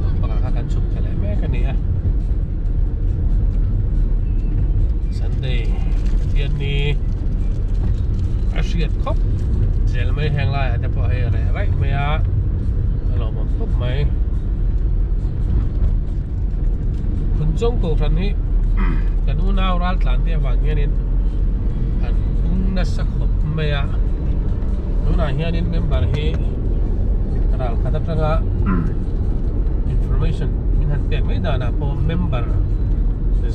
Lampangah kha kan chhuk thla leh mek a ni a. Sunday Pathianni a hriat khawp zel mai heng laiah te pawh hei a reh raih mai a a lawmawm khawp mai. Phunchawng Kohhran hi kan unau raltlan te avang hianin an pung nasa khawp mai a tunah hianin member hi ral khat atanga information min han pek mai danah pawh member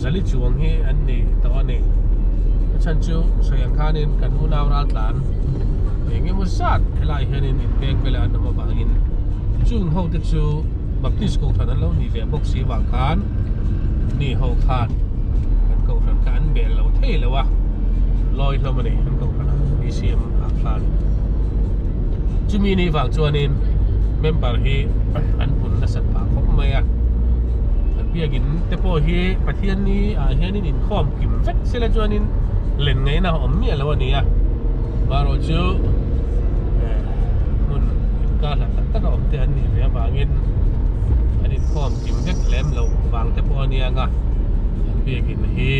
zali chuang hi an ni tawh a ni a chhan chu sawi ang khanin kan unau raltlan eng emaw zat helaiah hianin inpeng vel an awm avangin chung ho te chu Baptist kohhran an lo nih ve bawk si avang khan ni ho khan kan kohhran kha an bel lo thei lo a lawi hlawm a ni an kohhran ah BCM ah khan chumi ni vang chuanin member hi an pun nasat phah khawp mai a an biakin te pawh hi Pathian ni ah hianin inkhawm kim vek sela chuanin len ngaihna a awm miah lo a ni a marawh chu eh hmun inkar hlat tak tak a awm te an nih ve avangin an inkhawm kim vek lem loh vang te pawh a nia nga an biakin hi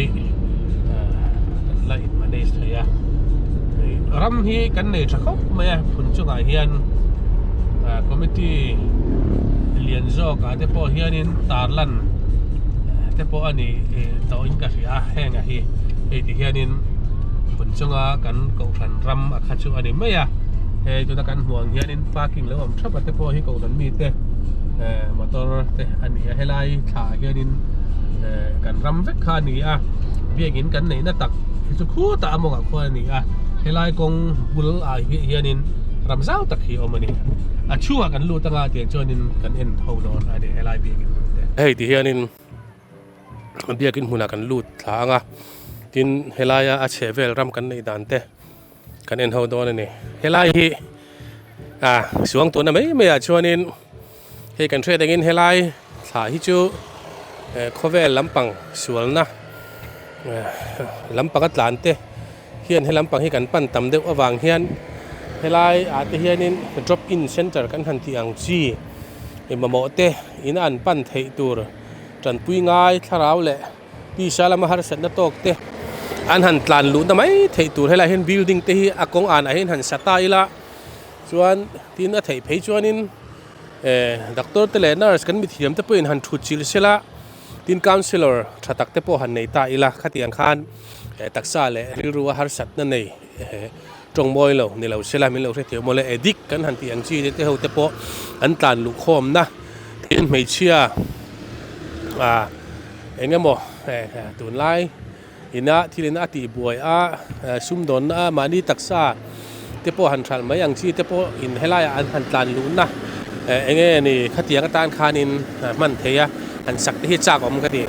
eh an la in manage thei a ram hi kan nei tha khawp mai a phun chungah hian ah committee lian zawk ah te pawh hianin tarlan te pawh a ni tawh in ka hria a heng ah hi hei ti hianin phun chunga kan kohhran ram a kha chu a ni mai a hei tuna kan hmuh ang hianin parking lo awm thap a te pawh hi kohhran mite eh motor te a ni a helai thla ah hianin eh kan ram vek kha a ni a biakin kan neihna tak hi chu khutah a mawngah khuan a ni a helai kawng bul ah hianin ram zau tak hi a awm a ni a chhungah kan lut anga tiang chuanin kan en ho dawn a ni helai biakin hmun te. Hei ti hianin biakin hmunah kan lut thla anga tin helaia a chheh vel ram kan neih dan te kan en ho dawn a ni helai hi ah suang tuna mai mai ah chuanin hei kan hriat angin helai thla hi chu eh khawvel lampang sualna eh lampang a tlan te hian he lampang hi kan pan tam deuh avang hian helai ah te hianin drop in center kan han tih ang chi mamawh te ina an pan theih tur tanpui ngai thlarau leh tisa lama harsatna tawk te an han tlan luhna mai theih tur helaiah hian building te hi a kawng anah hian han sa ta ila chuan tin a theih phei chuanin eh doctor te leh nurse kan mithiam te pawhin han thut chilh sela tin counsellor tha tak te pawh han nei ta ila khatiang khan eh taksa leh rilru a harsatna nei eh tawng mawi lo ni lo sela min lo hrethiam maw le addict kan han tih ang chi te ho te pawh an tlan luh khawmna tin hmeichhia ah eng emaw eh tunlai ina thil in a tih buai a sumdawnna a mahni taksa te pawh han hralh mai ang chi te pawh in helaiah an han tlan luhna eh eng nge ni khatiang atan khanin hman thei a han sak te hi chak awm ka ti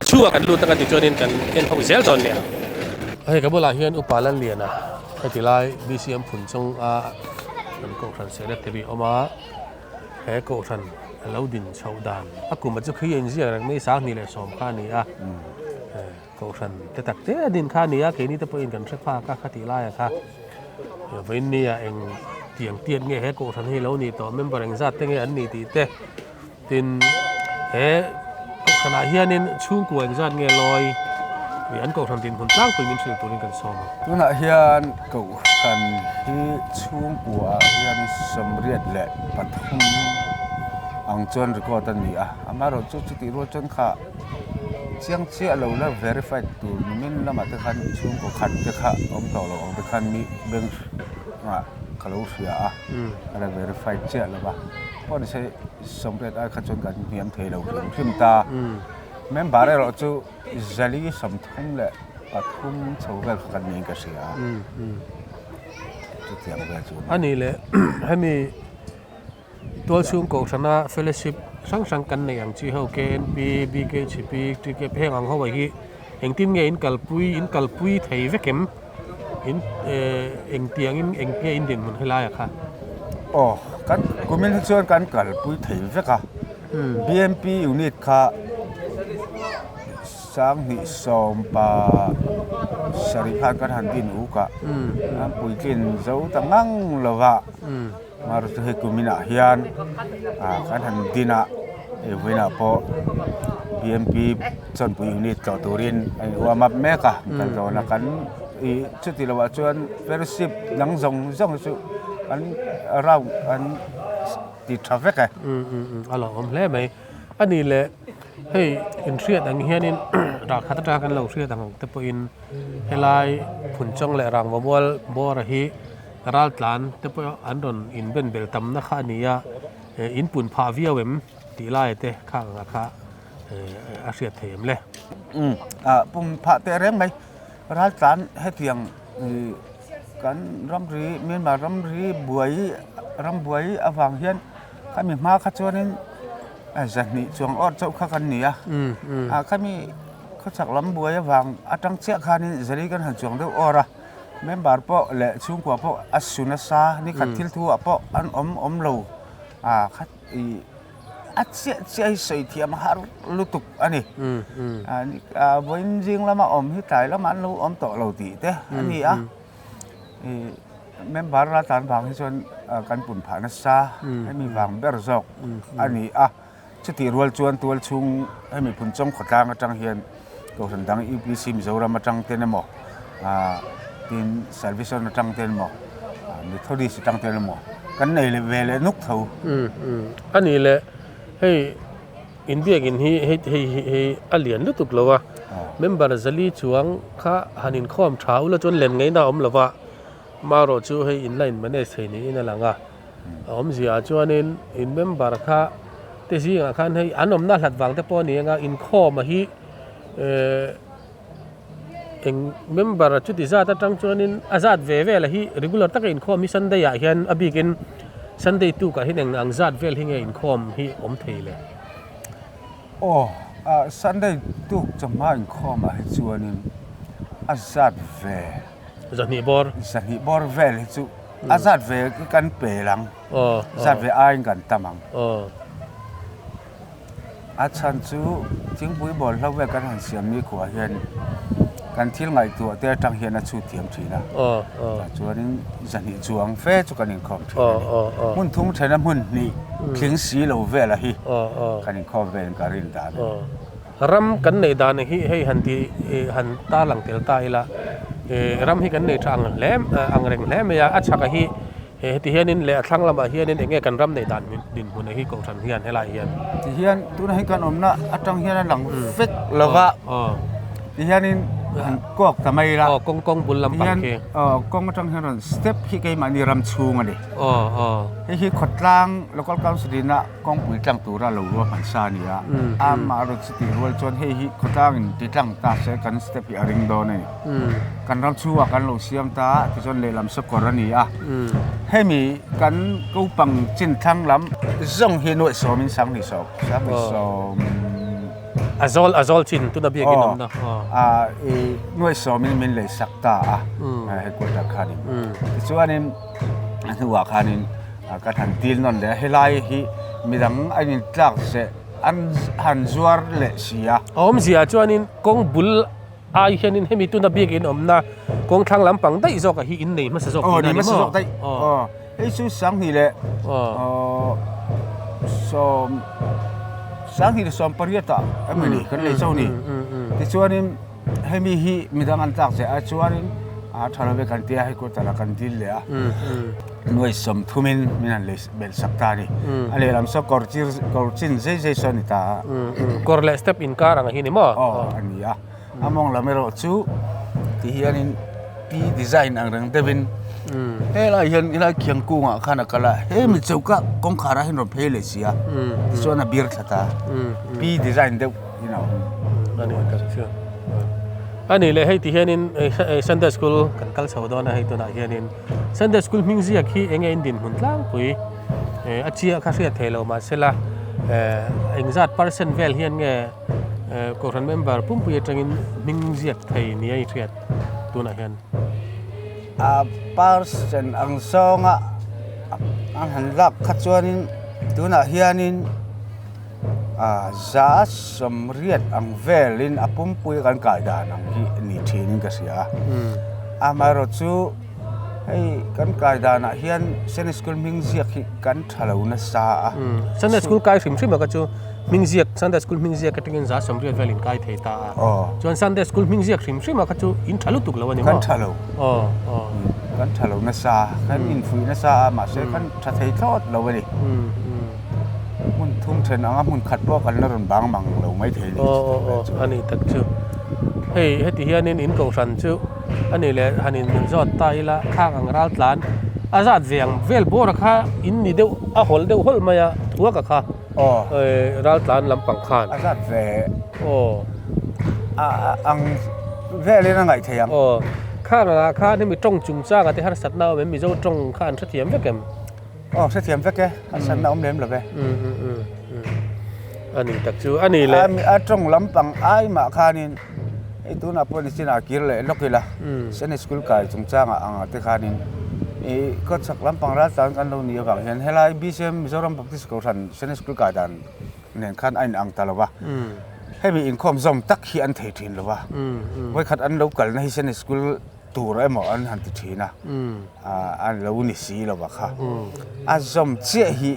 a chhungah kan lut ang a tichuanin kan en ho zel dawn nia. Hei ka bulah hian upa Lalliana heti lai BCM phun chung a kan kohhran secretary awm a he kohhran a lo din chhoh dan a kum a chu khi a inziak reng mai 2010 kha a ni a kohhran te tak te a din kha a ni a keini te pawhin kan hre phak a khatih laiah kha vawiin nia eng tiang tiat nge he kohhran hi lo nih tawh member engzat te nge an nih tih te. Tin, he kohhranah hianin chhungkua engzat nge lawi ih an kohhran dinhmun tlangpui min hrilh turin kan sawm ang. Tunah hian kohhran hi chhungkuaah hian 83 ang chuan record a ni a, amaherawhchu chutih rual chuan kha chiang chiah lo la verified tur nimin lamah te khan chhungkaw khat te kha awm tawh lo ang te khan mi bank ah ka lo hria a, ka la verified chiah lo va. Pawh ni se 80 ai kha chuan kan hniam thei lo hrim hrim ta. Member erawh chu 433 chho vel kha kan niin ka hria a. Chutiang vel chu. A nih leh hemi tualchhung kohhrana fellowship hrang hrang kan neih ang chi ho KNP, BKHP, TKP heng ang ho hi engtin nge in kalpui in kalpui thei vek em? In engtiangin engtia in dinhmun helaiah kha? Aw, kan kumin hi chuan kan kalpui thei vek a. BMP unit kha 2017 khan kan han din uk a, an puitlin zo ta ngang lo va. Maruti hei kuminah hian kan han din a. Hei vawiinah pawh BMP chawnpui unit tlawh turin a in warm up mek a kal dawn a kan ih chuti lohah chuan fellowship dang zawng zawng hi chu an round an ti tha vek e. Umm umm umm a lawmawm hle mai. A nih leh hei inhriat ang hianin rah khat atanga kan lo hriat ang te pawhin helai Phunchawng leh Rangvamual bawra hi raltlan te pawh an rawn inben bel tamna kha a ni a, in pun phah viau em tih laia te kha ang kha a hriat thei em le? Umm pum phah teh reng mai raltlan hetiang kan ramri Myanmar ramri buai ram buai avang hian khami hma kha chuanin zahnih chuang awr chauh kha kan ni a, khami khawchhak lam buai avang atang chiah khanin zali kan han chuang deuh awr a. Member pawh leh chhungkua pawh a su nasa ni khat thil thu ah pawh an awm awm lo a khat ih a chiah chiah hi sawi thiam har lutuk a ni a vawiin zing lama awm hi tlai lamah an lo awm tawh lo tih te a ni a ih member la tan vang hi chuan kan pun phah nasa hemi vang ber zawk a ni a. Chutih rual chuan tual chhung hemi Phunchawng khawtlang atang hian Kohhran dang UPC Mizoram atang ten emaw tin Salvation atang ten emaw Methodist atang ten emaw kan nei leh ve leh nuk tho. A nih leh hei inbiakin hi hei hei hei a lian lutuk lo a, member zali chuang kha han inkhawm tha ula chuan len ngaihna a awm lo va, marawh chu hei in la in manage thei niin a lang a. A awmzia ah chuanin in member kha te zingah khan hei an awmna hlat vang te pawh a ni ang a inkhawm a hi ehh eng member chuti zat atang chuanin a zat ve vel a hi regular taka inkhawm hi sunday ah hian a bikin sunday tuk ah hian eng ang zat vel hi nge inkhawm hi awm thei le. Aw sunday tuk chawhma inkhawm ah hi chuanin a zat ve. Zahnih bawr. Zahnih bawr vel hi chu a zat ve hi kan pel ang. Zat ve aiin kan tam ang. A chhan chu thingpui bawl hlo vel kan han siam ni khuah hian kan thil ngaihtuah te atang hian a chhut thiam thin a. Tah chuanin zahnih chuang fe chu kan inkhawm thin a ni. Hmun thum thena hmun hnih thling si lo vela hi kan inkhawm velin ka rin dan a ni. Ram kan neih dan hi hei han ti han tarlang tel ta ila ram hi kan nei tha ang hle ang reng hle mai a, a chhakah hi heti hianin leh a thlang lamah hianin eng nge kan ram neih dan dinhmun hi kohhran hian helai hian. Ti hian tunah hi kan awmna atang hian a lang vek lo va, ti hianin han kawk ta mai ila. Aw kawng kawng bul lampang khi. Aw kawng atang hian rawn step hi keimahni ram chhung a ni. Aw aw. Hei hi khawtlang local council ina. Kawngpui tlang tura lo ruahman sa a ni a, amaherawh chutih rual chuan hei hi khawtlangin ti tlang ta se kan step hi a ring dawn a ni. Kan ram chhungah kan lo siam ta a, tichuan lehlam sakawr a ni a. Hemi kan kopang chin thlang lam zawng hi nuaihsawmin sanghnih sawm, sanghnih sawm. A zawl a zawl chin tuna biakin awm na. A i nuaihsawmin min lei sak ta a, headquarter khanin. Tichuanin a hnuah khanin Kan han dil nawn leh a, helai hi midang a intlak zeh an han zuar leh si a. A awmzia chuanin kawng bul ai hianin hemi tuna biakin awmna kawng thlang lampang daih zawkah hi innei hmasa zawk tihna a ni maw? Aw, nei hmasa zawk daih. Aw, hei chu sanghnih leh sawm sanghnih leh 18 ah emawni kan nei chauh a ni. Tichuanin. Hemi hi midang an tlak zeh a chuanin a tha lo ve kan tia hei quarter ah kan dil leh a nuai 30 in min han lei belh sak ta a ni a lehlam saw kawr chir kawr chin zai zai saw a ni ta a kawr leh step inkar ang hi ni maw aw a ni a a mawng lam erawh chu ti hianin P design ang reng deuhin helai hian helai khiang kungah khan a kal a hemi choka kawngkhar ah hian rawn phei leh si a tichuan a bir thla ta P design deuh. A nih leh hei ti hianin Sunday school kan kal chho dawn a hei tunah hianin Sunday school hming ziak hi eng nge in dinhmun tlangpui a chiah kha hriat theih loh mahsela engzat percent vel hian nge kohhran member pumpui atangin hming ziak thei nia i hriat tunah hian. A percent ang zawnga an han lak kha chuanin tunah hianin. Za 80 ang velin a pumpui kan kai dan ang hi ni thinin ka hria a. Amaherawhchu chu Hei kan kai danah hian Sunday School hming ziak hi kan tha lo nasa a. Sunday School kai hrim hrim a ka chu hming ziak Sunday School hming ziak atangin 180 vel in kai thei ta a. Chuan Sunday School hming ziak hrim hrim a kha chu in tha lutuk lo a ni maw? Kan tha lo. Kan tha lo nasa, kan infuih nasa a mahse kan tha thei thlawt lo a ni. Hmun thum then anga hmun khat pawh kan la rawn bang mang lo mai thei ni. Aw aw aw a ni tak chu. Hei heti hianin in kohhran chu a ni leh han in min zawt ta ila khang ang ral tlan a zat ve ang vel bawr a kha in ni deuh a hawl deuh hawlh mai a thuak a kha ral tlan lampang khan. A zat ve aw a ang velin a ngaih theih ang. Aw khang angah khan hemi tawng chungchanga te harsatna a awm em Mizo tawng kha an hrethiam vek em? Aw hrethiam vek e, a sanna awm lem lo ve. A ni tak chu a ni le. A tawng lampang ai mah khanin hei tunah pawh nichinah kir leh lawk ila Sunday school kai chungchangah anga te khanin ih khawchhak lampang ral tan kan lo nih avang hian helai BCM Mizoram Baptist Kohhran Sunday school kai dan nen khan a inang ta lo va. Hemi inkhawm zawm tak hi an thei thin lo va. Vawikhat an lo kalna hi Sunday school tur emaw an han ti thin a, a lo ni si lo va kha. A zawm chiah hi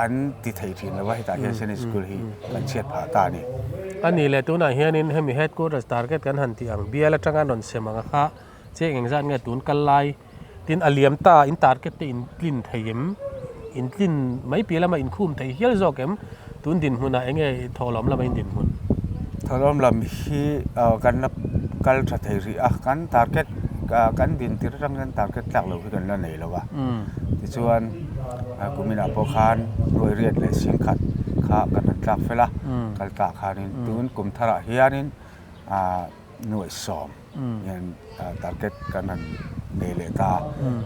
an ti thei thin lo va, hetah hian Sunday School hi kan chhiat phah ta a ni. A ni leh tunah hianin hemi headquarters target kan han tih ang bial atanga an rawn sem ang a kha cheng engzat nge tun kal lai tin a liam ta in target te in tlin thei em? In tlin mai piah lama in khum thei hial zawk em? Tun dinhmunah eng nge thawhlawm lama in dinhmun? Thawhlawm lam hi kan la kal tha thei rih a, kan target kan din tir atang hian target tlak loh hi kan la nei lo va. Tichuan kuminah pawh khan nuai riat leh singkhat kha kan han tlak fel a, kal tah khanin tun kum tharah hianin nuaihsawm hian target kan han nei leh ta a,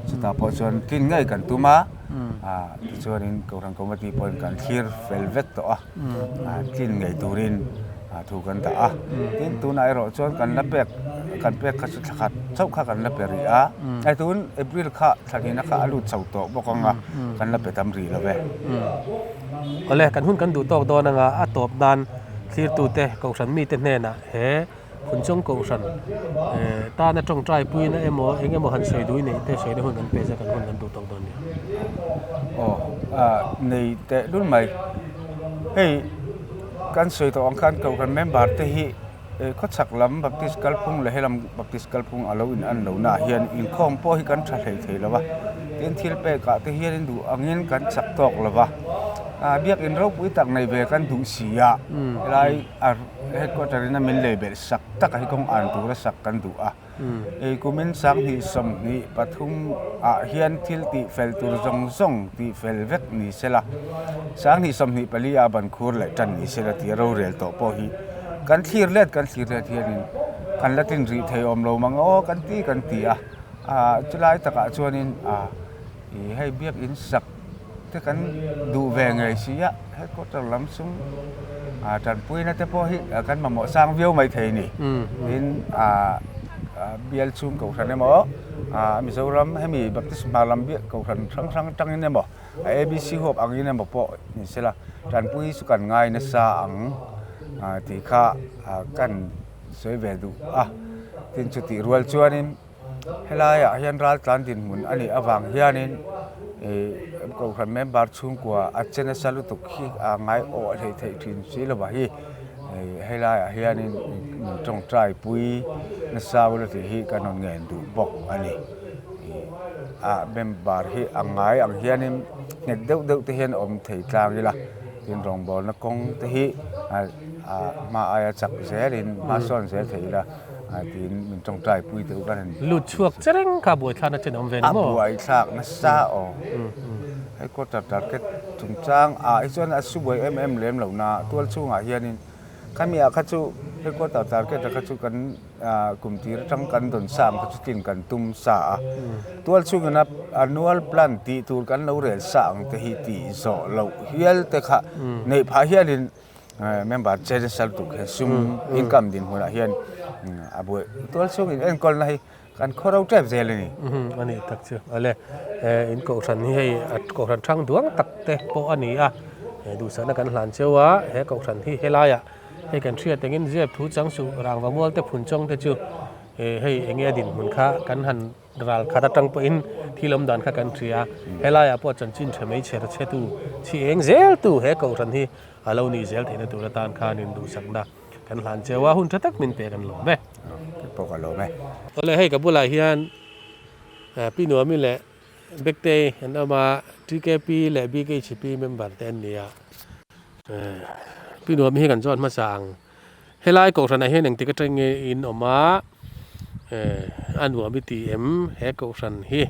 chutah pawh chuan tlin ngei kan tum a, tichuanin Kohhran Committee pawhin kan thlir fel vek tawh a, tlin ngei turin thu kan dah a, tin tunah erawh chuan kan la pek kan pek kha chu thla khat chauh kha kan la pe rih a, hei tun April kha thla hnihna kha a lut chho tawh bawk ang a, kan la pe tam rih lo ve. Awle, kan hun kan duh tawk dawn anga a tawp nan thlirtute Kohhran mite hnenah he Phunchawng Kohhran tana tawngtai puina emaw eng emaw han sawi dui neih te sawina hun kan pe zet kan hun kan duh tawk dawn nia. Aw nei teh lul mai. Hei kan sawi tawh ang khan Kohhran member te hi khawchhak lam Baptist kalphung leh helam Baptist kalphung a lo in an lo naah hian inkhawm pawh hi kan tha hlei thei lo va, tin thil pekah te hian in duh angin kan chak tawk lo va, biakin ropui tak nei ve kan duh si a, helai a headquarter in a min lei belh sak tak a hi kawng an tura sak kan duh a, ei kumin 2023 ah hian thil tih fel tur zawng zawng tih fel vek ni sela, 2024 ah ban khur leh tan ni sela tih a rorel tawh pawh hi kan thlir let kan thlir let hianin kan la tin rih thei awm lo mang aw kan ti kan ti a, chulai takah chuanin ih hei biakin sak te kan duh ve ngei si a, headquarter lam sum ah tanpuina te pawh hi kan mamawh sang viau mai thei a ni. Tin ah bial chhung kohhran emaw ah Mizoram hemi Baptist hma lam biak kohhran hrang hrang atangin emaw a ABC huap angin emaw pawh ni sela tanpui chu kan ngai nasa ang tih kha kan sawi ve duh a. Tin chutih rual chuanin. Helaiah hian raltlan dinhmun a nih avang hianin ih kohhran member chhungkua a che nasa lutuk hi a ngai awh hleih theih thin si lo va hi ih helaiah hianin min tawngtai pui nasa ula tih hi ka rawn ngen duh bawk a ni. Ih ah member hi a ngai ang hianin nghet deuh deuh te hian awm thei tlang ila tin rawngbawlna kawng te hi ah hma aia chak zelin hma sawn zel thei ila. Tiin min tawngtai pui deuh kan han Lut chhuak che reng kha buaithlakna chen a awm ve ni maw? A buaithlak nasa aw. Headquarter target chungchang ah hi chuan a su buai em em lem lo na tual chhungah hianin khami ah kha chu headquarter target ah kha chu kan kum tir atang kan dawn sa ang kha chu tlin kan tum sa a. Tual chhungin a annual plan tih tur kan lo rel sa ang te hi tih zawh loh hial te kha neih phah hianin Member che sal tuk hian sum income dinhmunah hian a buai tual chhungin enkawlna hi kan khaw ro tep zel a ni. A nih tak chu ale in kohhran hi hei a kohhran thang duang tak te pawh a ni a, duhsakna kan hlan cheu a, he kohhran hi helaiah hei kan hriat engin zep thu chang suh rangva mual te phun chawng te chu. Hei enge a dinhmun kha kan han ral khat atang pawhin thil awm dan kha kan hria. Helaiah pawh chanchin tha mai chher chhetu chhi eng zel tu he kohhran hi a lo nih zel theihna tur atan khanin duhsakna kan hlan cheu a, hun tha tak min pek an lawm e. Kei pawh ka lawm e. Awle hei ka bulah hian Pi Nuami leh Bektei an awm a, TKP leh BKHP member te an ni a. Pi Nuami hi kan zawt hmasa ang. Helai kohhranah hian engtik atang nge in awm a, a nuam i ti em he kohhran hi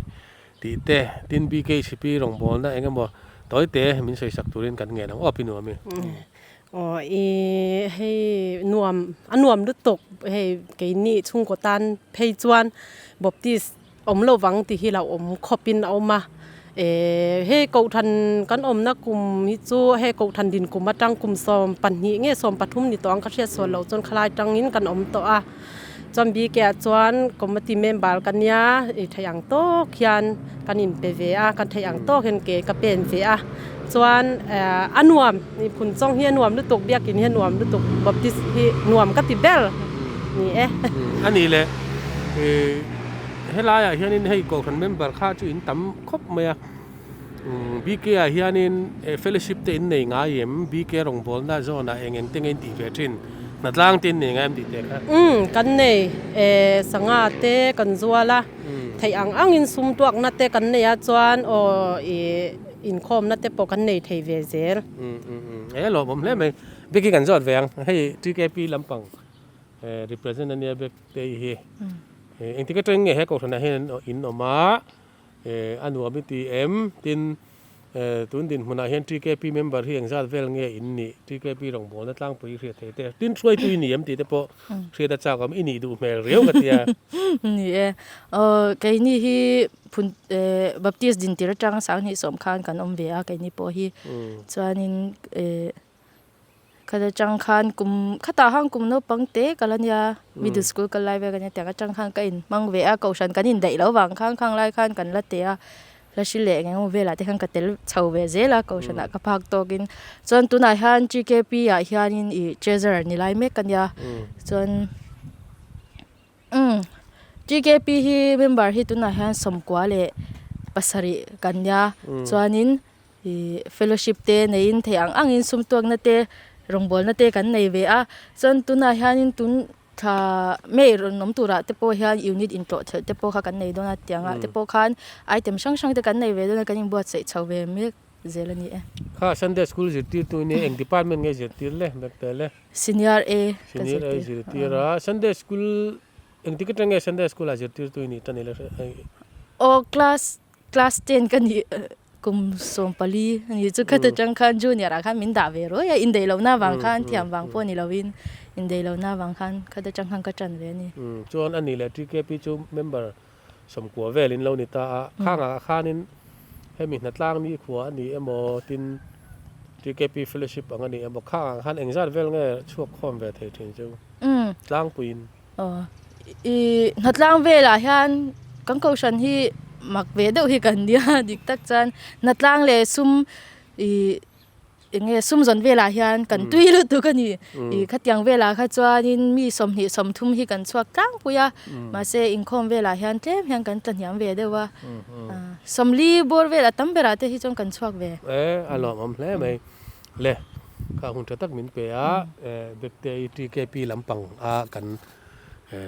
tih te tin BKHP rawngbawlna eng emaw tawi te min sawi sak turin kan ngen ang aw pi nuam i. Aw i hei nuam a nuam lutuk hei keini chhungkaw tan phei chuan Baptist awm lo vang tih hi lo awm khawpin a awm a eh hei kohhran kan awmna kum hi chu hei kohhran din kum atang kum 12 nge 13 ni tawh ang ka hriat sual loh chuan khalai tangin kan awm tawh a chuan bike ah chuan committee member ka nia ih theih ang tawk hian kan inpe ve a kan theih ang tawk hian ke ka pen ve a chuan eh a nuam ih phun chawng hi a nuam lutuk biakin hi a nuam lutuk baptist hi nuam ka ti ber ni e. A nih leh ih. Helaiah hianin hei kohhran member kha chu in tam khawp mai a, BK ah hianin fellowship te in nei ngai em? BK rawngbawlna zawn ah eng eng te nge in tih ve thin? Hnatlang te in nei ngai em tih teh kha? Umm kan nei e, sangha te kan zual a, theih ang angin sum tuakna te kan nei a chuan aw ih inkhawmna te pawh kan nei thei ve zel. Umm umm umm e lawmawm hle mai, BK kan zawt ve ang, hei TKP lampang. Represent ania bek te hi engtik atang nge he kohhranah hian in awm a a nuam i ti em tin tun dinhmunah hian TKP member hi engzat vel nge in nih TKP rawngbawlna tlangpui hriat thei te tin hruaitu i ni em tih te pawh hriat a chak awm i nih duh hmel riau ka tia. Ni e keini hi phun Baptist dintir atang 2010 khan kan awm ve a keini pawh hi chuanin Khat atang khan kum khatah khan kum naupang te ka la nia middle school kal lai vel ka nia tiang atang khan ka inhmang ve a kohhran kan indaih loh vang khan khang lai khan kan la teh a hla hri leh eng emaw velah te khan ka tel chho ve zel a kohhran ah ka phak tawkin chuan tunah hian TKP ah hianin ih treasurer ni lai mek ka nia chuan umm TKP hi member hi tunah hian 97 kan nia chuanin. Ih fellowship te neiin theih ang angin sum tuakna te rawngbawlna te kan nei ve a chuan tunah hianin tun thla May rawn awm turah te pawh hian unit intlawh thelh te pawh kha kan nei dawn a tiangah te pawh khan item hrang hrang te kan nei ve dawn a kan inbuatsaih chho ve mek zel a ni e. Kha Sunday school zirtirtu nia eng department nge zirtir le Bethel e? Senior A ka zirtir. Senior A zirtir a Sunday school engtik atang nge Sunday school ah zirtirtu i nih tan ila hre. Aw class Class 10 ka nih kum 14 a ni chu khata tang khan junior ah khan min dah ve ruai a indaih lohna avang khan thiam vang pawh ni lovin indaih lohna avang khan khata tang khan ka tan ve a ni. Chuan a nih leh TKP chu member 90 vel in lo ni ta a, khangah khanin hemi hnatlang ni khua a ni emaw tin TKP fellowship ang a ni emaw khangah khan engzat vel nge chhuak khawm ve thei thin chu tlangpuiin. Aw i hnatlang velah hian kan kohhran hi mak ve deuh hi kan nia dik tak chuan hnatlang leh sum ih eng nge sum zawn velah hian kan tui lutuk a ni ih khatiang velah kha chuanin mi 20 30 hi kan chhuak tlangpui a mahse inkhawm velah hian tlem hian kan tla hniam ve deuh a 40 bawr vel a tam berah te hi chuan kan chhuak ve. E a lawmawm hle mai le. Kha hun tha tak min pe a, Bekte i TKP lampang a kan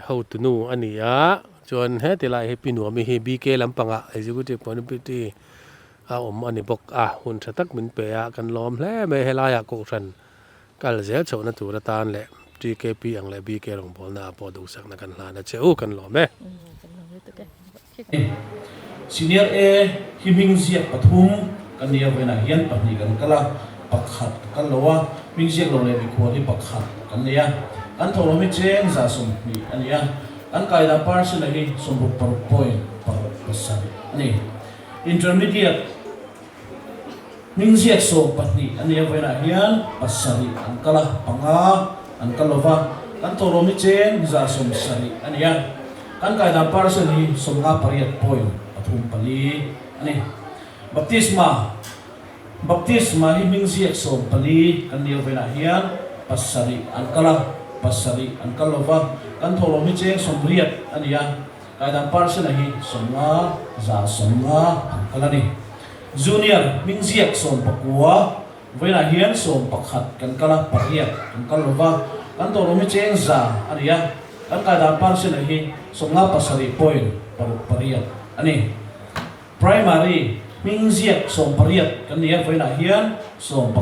hotunu a ni a, chuan heti lai hi Pi Nuami hi BK lampangah Executive Committee a awm a ni bawk a, hun tha tak min pe a, kan lawm hle mai helaiah Kohhran kal zel chhohna tur atan leh TKP ang leh BK rawngbawlna ah pawh duhsakna kan hlan a che u, kan lawm e. Senior A hi hming ziak pathum kan nih avainah hian pahnih kan kal a, pakhat kal lo a, hming ziak lo leh mikhual hi pakhat kan nei a. Kan thawhlawm hi cheng 20 a ni a, kan kaidan percent-a hi 66 point paruk pasarih a ni. Intermediate hming ziak 12 a nih avainah hian pasarih an kal a, panga an kal lo va, kan thawhlawm hi cheng 70 a ni a. Kan kaidan percent hi 58 point pathum pali a ni. Baptisma Baptisma hi hming ziak 14 kan lio velah hian pasarih an kal a, Pasarih an kal lo va, kan thawhlawm hi cheng 80 a ni a, kaidan percent-a hi 50 50% an kal a ni. Junior hming ziak 19, vawiinah hian 11 kan kal a, pariat kan kal lo va, kan thawhlawm hi cheng 100 a ni a, kan kaidan percent-a hi 57 point paruk pariat a ni. Primary hming ziak 18 kan ni a, vawiinah hian 11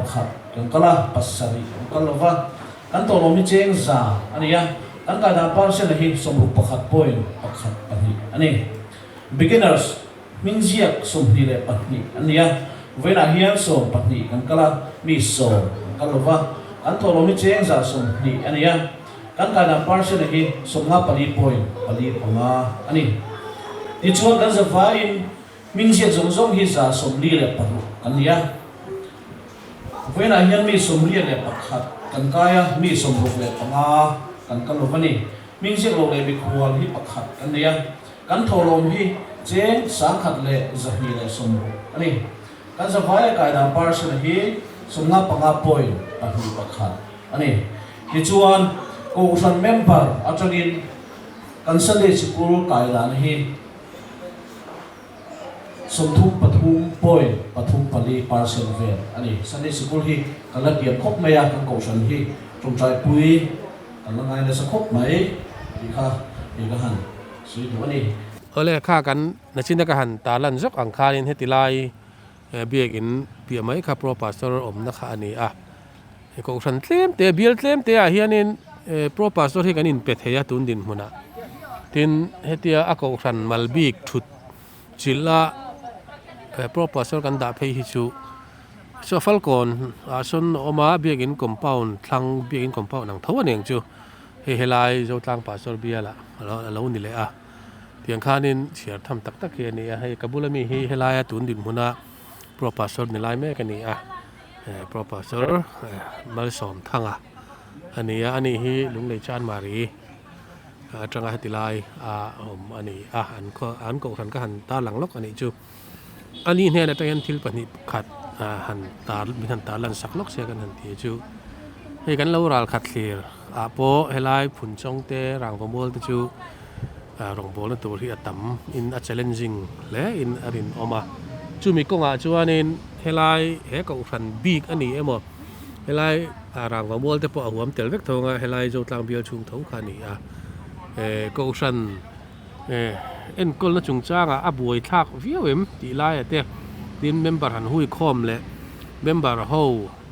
kan kal a, pasarih kan kal lo va, kan tawhlawm hi cheng 100 a ni a, kan kaidan percent hi 61 point pakhat pahnih a ni. Beginners hming ziak 22 an ni a, vawiinah hian 12 kan kal a, mi 10 kan kal lo va, kan tawhlawm hi cheng 120 a ni a, Kan kaidan percent hi 54 point pali panga a ni. Tichuan kan zavaiin hming ziak zawng zawng hi 46 kan ni a. Vawiinah hian mi 81 kan kai a, mi 65 kan kal lo va ni. Hming ziak lo leh mikhual hi pakhat kan nei a. Kan thawhlawm hi cheng 1260 a ni. Kan zavaia kaidan percent hi 55 point pahnih pakhat a ni. Tichuan, Kohhran member atangin kan Sunday Sikul kai dan hi 33 point pathum pali percent vel a ni. Sunday Sikul hi kan la tiam khawp mai a, kan Kohhran hi tawngtaipui kan la ngai nasa khawp mai tih kha i ka han sawi duh a ni. Awle, kha kan nachina ka han tarlan zawk ang khanin heti lai biakin piah mai kha Pro Pastor awmna kha a ni a. Kohhran tlem te, bial tlem te ah hianin Pro Pastor hi kan inpe thei a tun dinhmunah. Tin, hetia a kohhran mal bik thut chilh a Pro Pastor kan dah phei hi chu saw Falkawn ah sawn a awm a, biakin compound thlang biakin compound ang tho a ni ang chu. Hei helai Zotlang Pastor bialah a lo ni leh a. Tiang khanin chhiar tham tak tak hi a ni a, hei ka bula mi hi helaia tun dinhmuna Pro Pastor ni lai mek a ni a. Pro Pastor Malsawmthanga a ni a, ani hi Lunglei Chanmari atanga heti lai a awm a ni a, an khaw an kohhran ka han tarlang lawk a nih chu. Ani hnen atang hian thil pahnih khat han tar min han tarlan sak lawk sia kan han ti chu hei kan lo ral khat thlir ah pawh helai Phunchawng te Rangvamual te chu rawngbawlna tur hi a tam in a challenging hle in a rinawm a, chumi kawngah chuanin Helai he kohhran bik a ni emaw helai rangva mual te pawh a huam tel vek tho anga helai Zotlang bial chhung tho kha a ni a kohhran enkawlna chungchangah a buai thlak viau em tih laiah te tin member han hui khawm leh member ho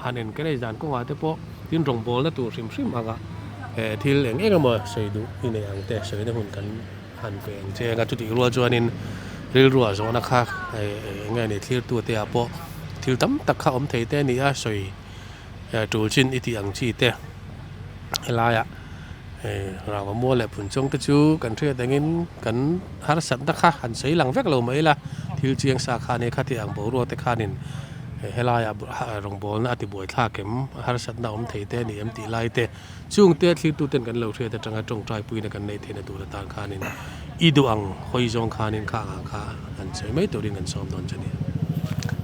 han encourage dan kawngah te pawh tin rawngbawlna tur hrim hrim anga thil eng eng emaw sawi duh i nei ang te sawina hun kan Han pe ang che anga chutih rual chuanin rilru ah zawhna kha eng nge ni thlirtu te ah pawh thil tam tak kha awm thei te a ni a sawi tul chin i tih ang chi te helaiah rangva mual leh phunchawng te chu kan hriat angin kan harsatna kha han sawi lang vek lo mai ila thil chiang sa kha ania khati ang boruak te khanin helaiah rawngbawlna a ti buai thlak em harsatna awm thei te a ni em tih lai te. Chungte thlirtuten kan lo hriat atanga tawngtai puina kan neih theihna tur atan khanin i duh ang hawi zawng khanin kha ang kha han sawi mai turin kan sawm dawn che nia.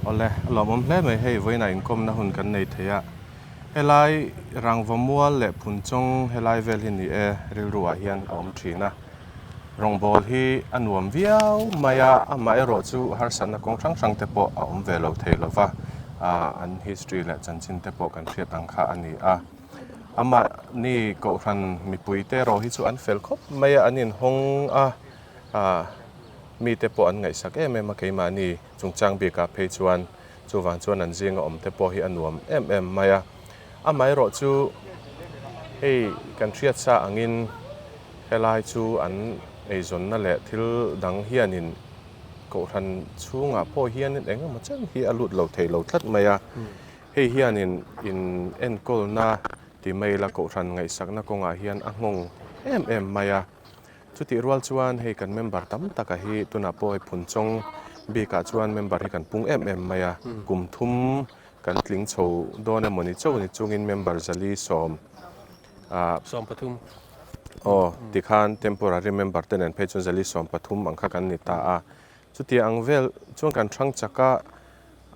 Awle, a lawmawm hle mai hei vawiinah inkawmna hun kan nei thei a, helai rangva mual leh phunchawng helai vel hi ni e rilru ah hian a awm thin a, rawngbâwl hi a nuam viau mai a, amaherawh chu harsatna kawng hrang hrang te pawh a awm ve lo thei lova, an history leh chanchin te pawh kan hriat ang kha a ni a. Amahni kohhran mipuite erawh hi chu an fel khawp mai a, an inhawng a, ah mite pawh an ngaihsak em em a keimahni chungchang bikah phei chuan chuvang chuan an zinga awm te pawh hi a nuam em em mai a. Amaherawh chu hei kan hriat sa angin helai chu an eizawnna leh thil dang hianin kohhran chhungah pawh hianin engemaw chen hi a lut lo thei lo tlat mai a. Hei hianin in enkawlna ti mai ila kohhran ngaihsakna kawngah hian a nghawng em em mai a. Chutih rual chuan hei kan member tam taka hi tunah pawh hei Phunchawng bikah chuan member hi kan pung em em mai a. Kum thum kan tling chho dawn emaw ni chauh ni chungin member zali sawm ah 13. Aw tikhan temporary member te nen phei chuan zali 13 ang kha kan ni ta a. Chutiang ang vel chuan kan hrang chak a.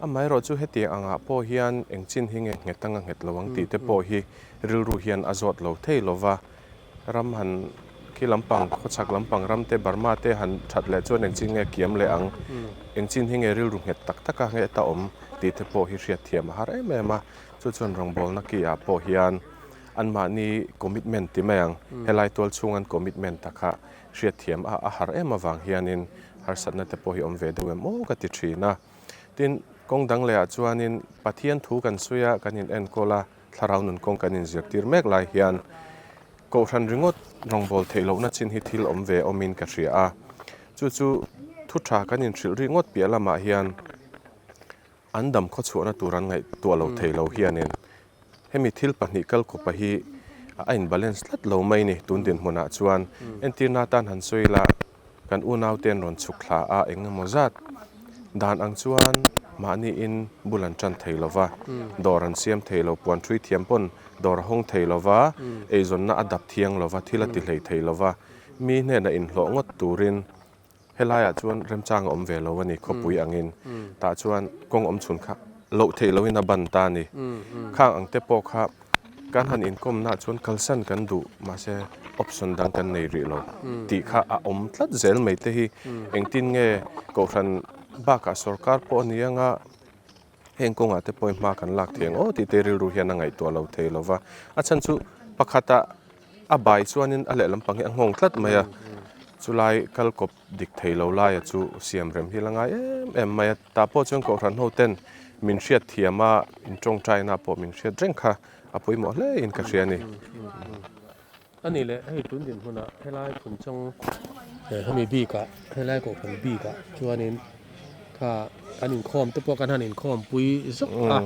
Amaherawh chu hetiang angah pawh hian eng chin hi nge nghet anga nghet lo ang tih te pawh hi rilru hian a zawt lo thei lo va. Ram han khi lampang, khawchhak lampang ram te, Burma te han that leh chuan eng chin nge kiam leh ang, eng chin hi nge rilru nghet tak taka nghet a awm tih te pawh hi hriatthiam a har em em a. Chu chuan rawngbawlna ki ah pawh hian anmahni commitment ti mai ang, helai tual chhung an commitment tak kha hriatthiam a a har em avang hianin harsatna te pawh hi awm ve deuh em aw ka ti thin a. Tin, kawng dang lehah chuanin Pathian thu kan sawi a, kan in enkawl a, thlarau nun kawng kan inzirtir mek lai hian Kohhran ringawt rawngbâwl theih lohna chin hi thil awm ve awmin ka hria a. Chu chu thu tha kan inhrilh ri ngawt piah lamah hian an dam khawchhuahna tur an ngaihtuah lo thei lo hianin hemi thil pahnih kal kawpa hi a in balance tlat lo mai ni tun dinhmunah chuan entirna atan han sawi ila kan unaute an rawn chhuk thla a eng emaw zat dan ang chuan mahniin bul an tan thei lo va dawr an siam thei lo puan thui thiam pawn dawr a hawng thei lo va eizawnna a dap thiang lo va thil a ti hlei thei lo va mi hnenah inhlawh ngawt turin Helaiah chuan remchang a awm ve lo a ni, khawpui angin. Tah chuan kawng awm chhun kha loh theih lohin a ban ta a ni. Khang ang te pawh kha kan han inkawmnaah chuan kalsan kan duh, mahse option dang kan nei rih lo tih kha a awm tlat zel mai te hi. Engtin nge Kohhran bakah sorkar pawh a ni anga heng kawngah te pawhin hma kan lak thei ang aw tih te rilru hian a ngaihtuah lo thei lo va. A chhan chu pakhatah a bai chuanin a lehlam pang hi a nghawng tlat mai a, chulai kal kawp dik thei lo laia chu siam rem hi la ngai em em mai a. Tah pawh chuan Kohhran ho ten min hriat thiam a, in tawngtaina pawh min hriat reng kha a pawimawh hle in ka hria a ni. A ni leh hei tun dinhmunah helai phunchawng hemi bikah helai kohhran bikah chuanin kha an inkhawm te pawh kan han inkhawm pui zawk a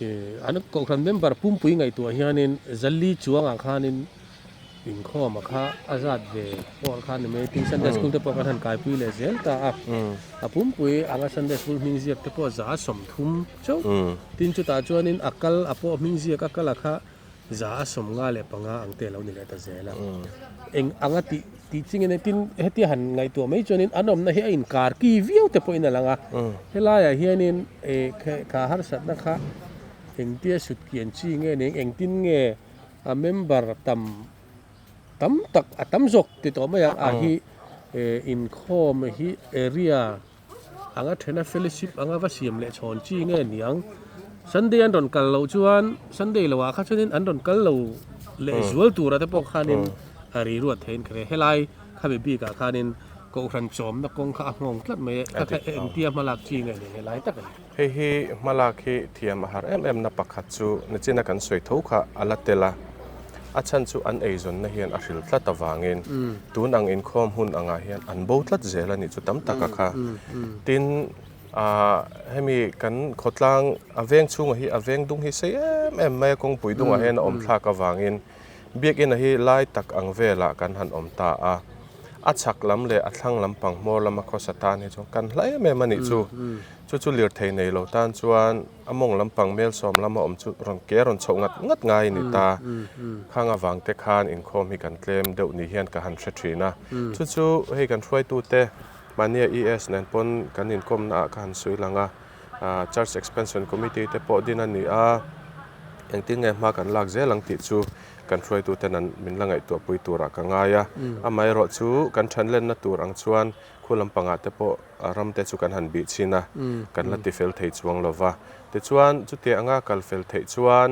ih an kohhran member pumpui ngaihtuah hianin zali chuangah khanin inkhawm a kha a zat ve pawh khan ni mai tin Sunday school te pawh kan han kaipui leh zel ta a a pumpui anga Sunday school hming ziak te pawh 130 chauh tin chutah chuanin a kal a pawh hming ziak a kal a kha. 155 ang te a lo ni leh ta zel a. Eng anga tih tih chi nge nei tin hetia han ngaihtuah mai chuanin an awmna hi a inkar ki viau te pawhin a lang a. Helaiah hianin eh kha harsatna kha engtia sut kian chi nge nei engtin nge a member tam tam tak a tam zawk ti tawh mai ang a hi eh inkhawm hi area anga thena fellowship anga va siam leh chhawn chi nge niang Sunday an rawn kal loh chuan Sunday lo ah kha chuanin an rawn kal lo leh zual tura te pawh khanin a ri ruat theiin ka hria helai khami bikah khanin kohhran chawmna kawng kha a nghawng tlat mai a kha kha engtia hmalak chi nge ni helai tak a ni. Hei hi hmalak hi thiam a har em em na pakhat chu nichina kan sawi tho kha a la tel a, a chhan chu an eizawnna hian a hril tlat avangin tun ang inkhawm hun angah hian an bo tlat zel a nih chu tam taka kha. Tin, ah hemi kan khawtlang a veng chhungah hi a veng dung hi sei em em mai a, kawngpui dungah hian a awm thlak avangin Biakina hi lai tak ang velah kan han awm ta a, a chhak lam leh a thlang lampang hmawr lama khawsa tan hi chuan kan hla em em a nih chu. Chu chu lirthei nei lo tan chuan a mawng lampang melsawm lama awm chu rawn ke rawn chhoh ngat ngat ngai a ni ta. Khang avang te khan inkhawm hi kan tlem deuh ni hian ka han hre thin a. Chu chu hei kan hruaitute mahnia ES nen pawn kan inkawmna ah ka han sawi lang a, Church Expansion Committee te pawh din a ni a, engtin nge hma kan lak zel ang tih chu kan hruaituten an min la ngaihtuahpui turah ka ngai a. Amaherawh chu kan thanlenna tur ang chuan khu lampangah te pawh ram te chu kan han bih chhin a, kan la tifel thei chuang lo va. Tichuan chutiang anga kal fel theih chuan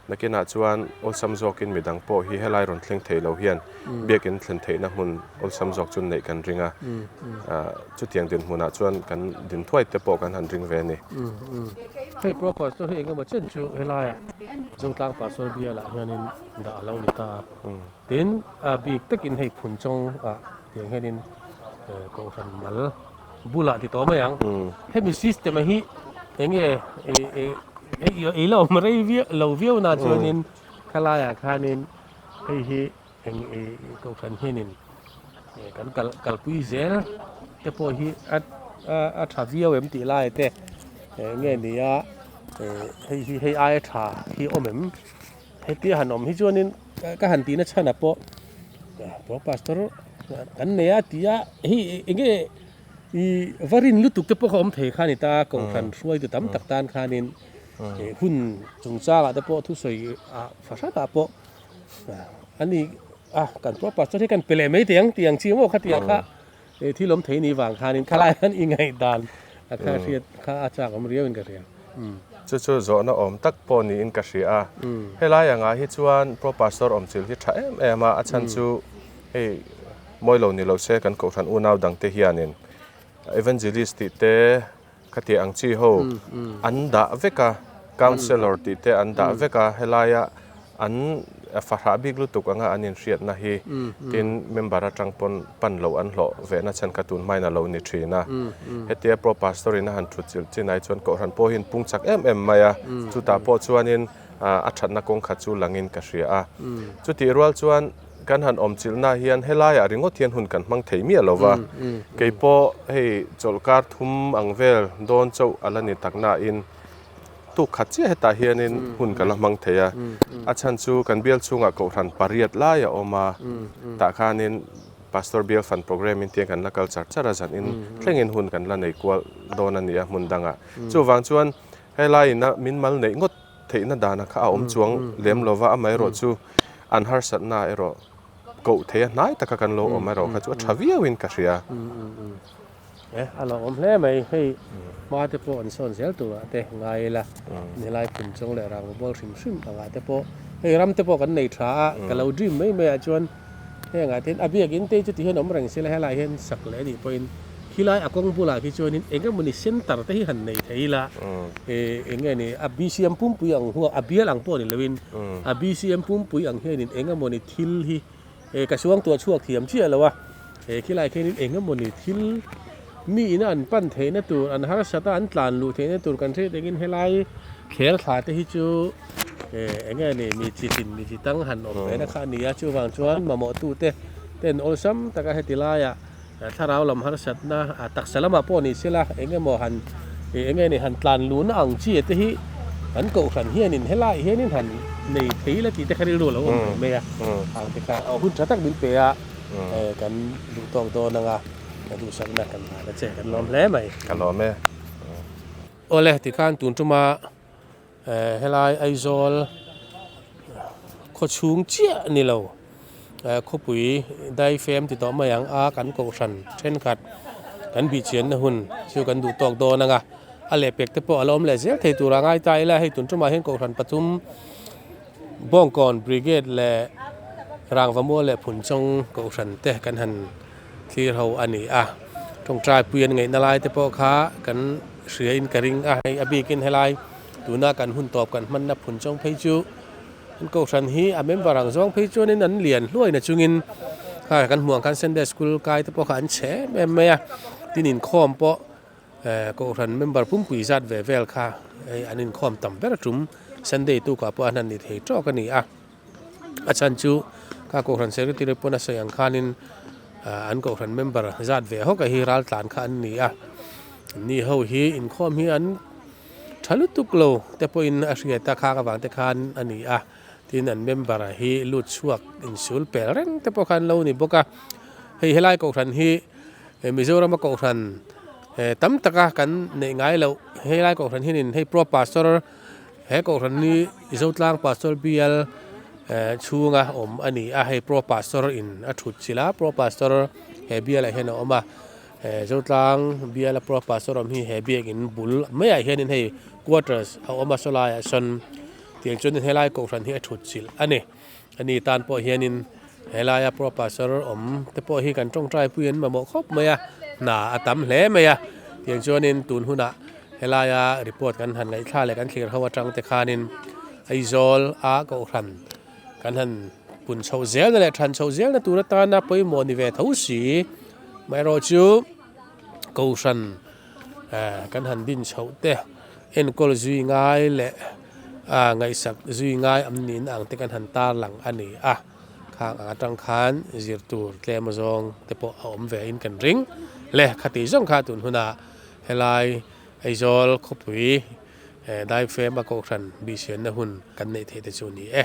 Nakinah chuan awlsam zawkin midang pawh hi helai rawn thleng thei lo hian biakin thlen theihna hmun awlsam zawk chu neih kan ring a, chutiang dinhmunah chuan kan din thuai te pawh kan han ring ve a ni. Hei Pro Pastor hi engemaw chen chu helaiah Zotlang Pastor bialah hianin dah a lo ni ta a, tin a bik takin hei Phunchawng ah tiang hianin Kohhran mal bulah ti tawh mai ang. Hemi system a hi enge hei i la awm rei viau lo viau na chuanin khalaiah khanin hei hi eng kohhran hianin kan kal kalpui zel te pawh hi a a tha viau em tih lai te nge ni a hei hi hei aia tha hi awm em hetia han awm hi chuanin ka han tihna chhanah pawh pro pastor kan nei a ti a hei enge. I va rin lutuk te pawh kha awm thei kha a ni ta, kohhran hruaitu tam tak tan khanin hun chungchangah te pawh thusawi ah fahratah pawh a ni a, kan pro pastor hi kan pe leh mai teh ang tih ang chi maw khatiang kha thil awm thei ni vang khanin khalai khan i ngaihdan a kha hriat kha a chak awm riau in ka hria. Chu chu zawhna awm tak pawh niin ka hria a, helai angah hi chuan pro pastor awmchilh hi tha em em a, a chhan chu hei mawi lo ni lo se kan kohhran unau dangte hianin evangelist tih te khatiang ang chi ho an dah vek a, counsellor tih te an dah vek a, helaia an fahrah bik lutuk anga an inhriatna hi tin member atang pawn pan loh an hlawh vehna chhan kha tun hmain a lo ni thin a. Hetia pro pastor in a han thut chilh chin ai chuan kohhran pawh hi an pung chak em em mai a, chutah pawh chuanin a thatna kawng khat chu langin ka hria a. Chutih rual chuan Kan han awm chilhna hian helaiah ringawt hian hun kan hmang thei miah lo va, kei pawh hei chawlhkar thum ang vel dawn chauh a la ni tak nain tuk khat chiah hetah hianin hun ka la hmang thei a, a chhan chu kan bial chhungah kohhran pariat lai a awm a, tah khanin Pastor Bial Fund Programme in tiang kan la kal char char a, zanin thlengin hun kan la nei kual dawn a ni a hmun dangah. Chuvang chuan helaiin a min mal neih ngawt theihna dana kha a awm chuang lem lo va, amaherawhchu an harsatna erawh koh theih a hnai taka kan lo awm erawh kha chu a tha viauin ka hria. E, a lo awm hle mai, hei hma te pawh an sawn zel turah te ngai ila, helai phun chawng leh rangva bawl hrim hrim angah te pawh hei ram te pawh kan nei tha a, ka lo dream mai mai ah chuan Hengah te hian a biakin te chu tihian awm reng sela helaiah hian sak leh anih pawhin khilai a kawng bulah khi chuanin eng emawni center te hi han nei thei ila ih eng nge ni a BCM pumpui ang huak a bial ang pawh ni loin a BCM pumpui ang hianin eng emawni thil hi eh ka suangtuah chhuak thiam chiah lo a eh khilaiah khianin eng emawni thil mi ina an pan theihna tur an harsat a an tlan luh theihna tur kan hriat engin helai thler thla te hi chu Eh eng nge ni mi chi tin mi chi tang han awm ve na kha a ni a, chuvang chuan mamawh tute ten awlsam taka heti laiah thlarau lam harsatna a taksa lamah pawh ni sela eng emaw han eh eng nge ni han tlan luhna ang chi te hi an kohhran hianin helaiah hianin han nei thei la tih te kha rilru a lo awm ve mai a, ang te kha hun tha tak min pe a eh kan duh tawk dawn anga ka duhsakna kan hlan a che kan lawm hle mai. Ka lawm e. Awle tikhan tun tuma Helai Aizawl khawchhung chiah ni lo khawpui daifem ti tawh mai ang a kan kohhran thenkhat kan bihchianna hun chu kan duh tawk dawn ang a, a lehpek te pawh a la awm leh zel thei tur a ngai ta ila hei tun tumah hian kohhran pathum Bawngkawn Brigade leh Rangvamual leh Phunchawng kohhran te kan han thlir ho a ni a, tawngtai pui an ngaihna lai te pawh kha kan hria in ka ring a, hei a bikin helai tuna kan hun tawp kan hmanna phun chawng phei chu an kohhran hi a member ang zawng phei chuanin an lian hluai na chungin kha kan hmuh ang khan Sunday school kai te pawh kha an chhe em em mai a, tin inkhawm pawh eh kohhran member pumpui zat ve vel kha hei an inkhawm tam ber a tum Sunday tukah pawh an han ni thei tawk a ni a. A chhan chu ka kohhran secretary pawn a sawi ang khanin an kohhran member zat ve hawk a hi raltlan kha an ni a, ni ho hi inkhawm hi an tha lutuk lo te pawhin a hriat a khang avang te khan a ni a, tin an member hi lut chhuak insul pel reng te pawh kha an lo ni bawk a, hei helai kohhran hi Mizoram a kohhran tam taka kan neih ngai loh helai kohhran hianin hei pro pastor He kohhran hi Zotlang Pastor Bial chhunga awm a ni a, hei Pro Pastor in a thut chilh a, Pro Pastor he bialah hian a awm a, Zotlang biala Pro Pastor awm hi he biakin bul maiah hianin hei quarters a awm a sawlaiah sawn tiang chuanin helai kohhran hi a thut chilh a ni. Ani tan pawh hianin helaia Pro Pastor awm te pawh hi kan tawngtai pui an mamawh khawp mai a, hna a tam hle mai a, tiang chuanin tun hunah Helaia report kan han ngaihthla leh kan thlir ho atang te khanin Aizawl a kohhran kan han pun chhoh zelna leh than chhoh zelna tur atana pawimawh ni ve tho si. Amaherawh chu kohhran kan han din chhoh te enkawl zui ngai leh ngaihsak zui ngai am niin ang te kan han tarlang a ni a. Khang ang atang khan zir tur tlem azawng te pawh a awm ve in kan ring le khati zawng kha tun hunah Helai Aizawl khawpui daifem a kohhran bihsianna hun kan neih theih te chu a ni e.